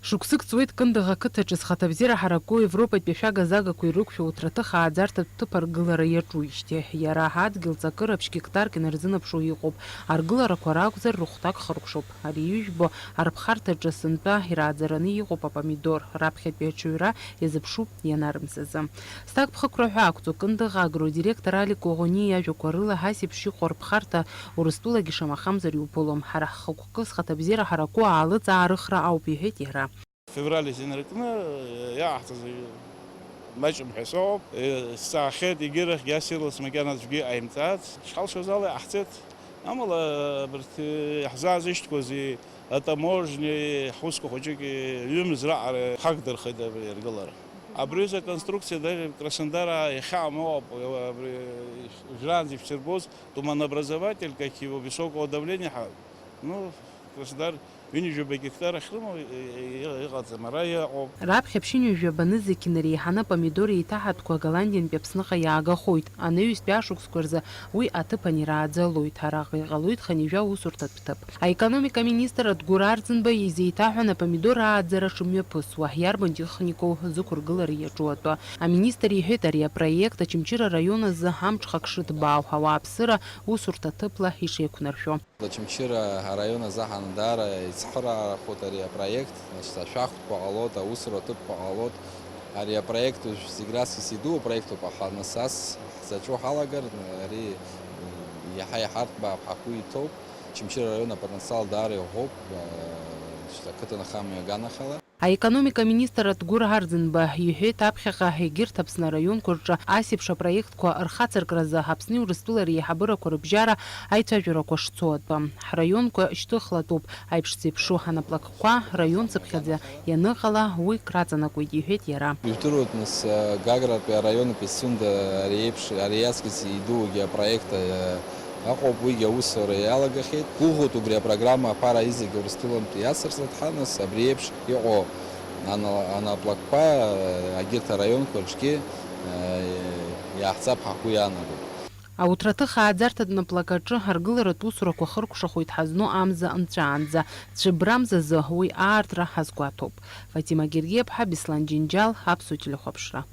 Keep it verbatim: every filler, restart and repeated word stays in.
Шықәсык ҵуеит Кындыӷ ақыҭаҿы зхаҭабзиара ҳараку Европатәи ашәага-загақәа ирықәшәо уҭраҭых ааӡарҭатә ҭыԥ аргылара иаҿуижьҭеи. Иара адгьыл ҵакыра ԥшь гектарк инарзынаԥшуа иҟоуп. Аргыларақәа ракәзар, рыхәҭак хыркәшоуп. Ари ижәбо арԥхарҭаҿы сынтәа ирааӡараны иҟоуп апомидор, раԥхьатәи аҽаҩра иазыԥшуп ианарымсазы. Зҭак ԥхықәра ҳәа ақәҵоу Кындыӷ агродиректор Алик Коӷониа иажәақәа рыла, ҳасеиԥш иҟоу арԥхарҭа Урыстәылагьы шамахамзар иуԥылом. Ҳара ҳхықәкы зхаҭабзиара ҳараку аалыҵ-аарыхра ауп, иҳәеит иара. Февраль азин ркны иааҳҵаз маҷым ҳәа сыҟоуп. Сҵаахьеит, егьырахьгьы ас ирлас макьана аӡәгьы ҟаимҵаац. Ишҳалшоз ала иҟаҳҵеит. Амала абарҭ иаҳзаазышьҭқәази атаможнеи ҳусқәа хәыҷыки ҩымз раҟара ҳақәдырхеит абри аргылара. Абри аҩыза аконструкциа даара Краснодара иахьа амоуп, абри уажәраанӡа ишәсырбоз туманобразователь, как его, высокого давления, ҳа-, ну, Краснодар ҩынҩажәаба гектар ахьрымоу, и-, и-, иҟаӡам, ара иҟоуп. Раԥхьа ԥшьынҩажәа банызқь инареиҳаны апомидор еиҭаҳатәқәа Голландиантәи Аԥсныҟа иаагахоит. Анаҩстәи ашықәсқәа рзы уи аҭыԥ анирааӡалоит, араҟа иҟалоит хынҩажәа усурҭатә ҭыԥ. Аекономика аминистр Адгәыр Арӡынба изеиҭаҳәан апомидор ааӡара шымҩаԥысуа, иарбан техникоу зықәыргылара иаҿу атәы. Аминистр иҳәеит, ари апроект Очамчыра араион азы амҽхак шыҭбаау, ауааԥсыра усурҭа ҭыԥла ишеиқәнаршәо. Очамчыра араион азыҳәан даара ицхыраарахоит ари апроект, значит, ашәахтәқәа ҟалоит, аусура ҭыԥқәа ҟалоит. Ари апроект уажә зегь раҵкыс иду апроектуп, аха нас ас ҳзаҿу ҳалагар, ари иаҳа-иаҳа арҭбаап ҳагәы иҭоуп. Очамчыра араион апотенциал даара иӷәӷәоуп, значит, ақыҭанхамҩа аганахьала. Аекономика аминистр Адгәыр Арӡынба иҳәеит, аԥхьаҟа егьырҭ Аԥсны араионқәа рҿы асеиԥш апроектқәа рхацыркразы Аԥсни Урыстәылеи реиҳабырақәа рыбжьара аицәажәарақәа шцо атәы. Ҳраионқәа шьҭыхлатәуп, аиԥш зеиԥшу анаплакқәа раионцыԥхьаӡа ианыҟала, уи краҵанакуеит, иҳәеит иара. Ижәдыруеит, нас, Гагратәи араионтәи Сунда ари еиԥш, ари аҵкыс идуугьы апроект, э, Аҟоуп, уигьы аусура иалагахьеит. Гәыӷуеит убри апрограмма аԥара аизегьы Урыстәылантәи иацырҵоит ҳәа, нас абри еиԥш иҟоу ана-, анаплакқәа, э, агьырҭ араионқәа рҿгьы, э, иааҳҵап ҳәа ҳгәы иаанагоит. Ауҭраҭых ааӡарҭатә наплакаҿы аргыларатә усурақәа хыркәшахоит ҳазну амза нҵәаанӡа. Цәыббра мзазы уи аартра ҳазгәаҭоуп. Фатима Гергиаԥҳа, Беслан Џьынџьал, Аԥсуа телехәаԥшра.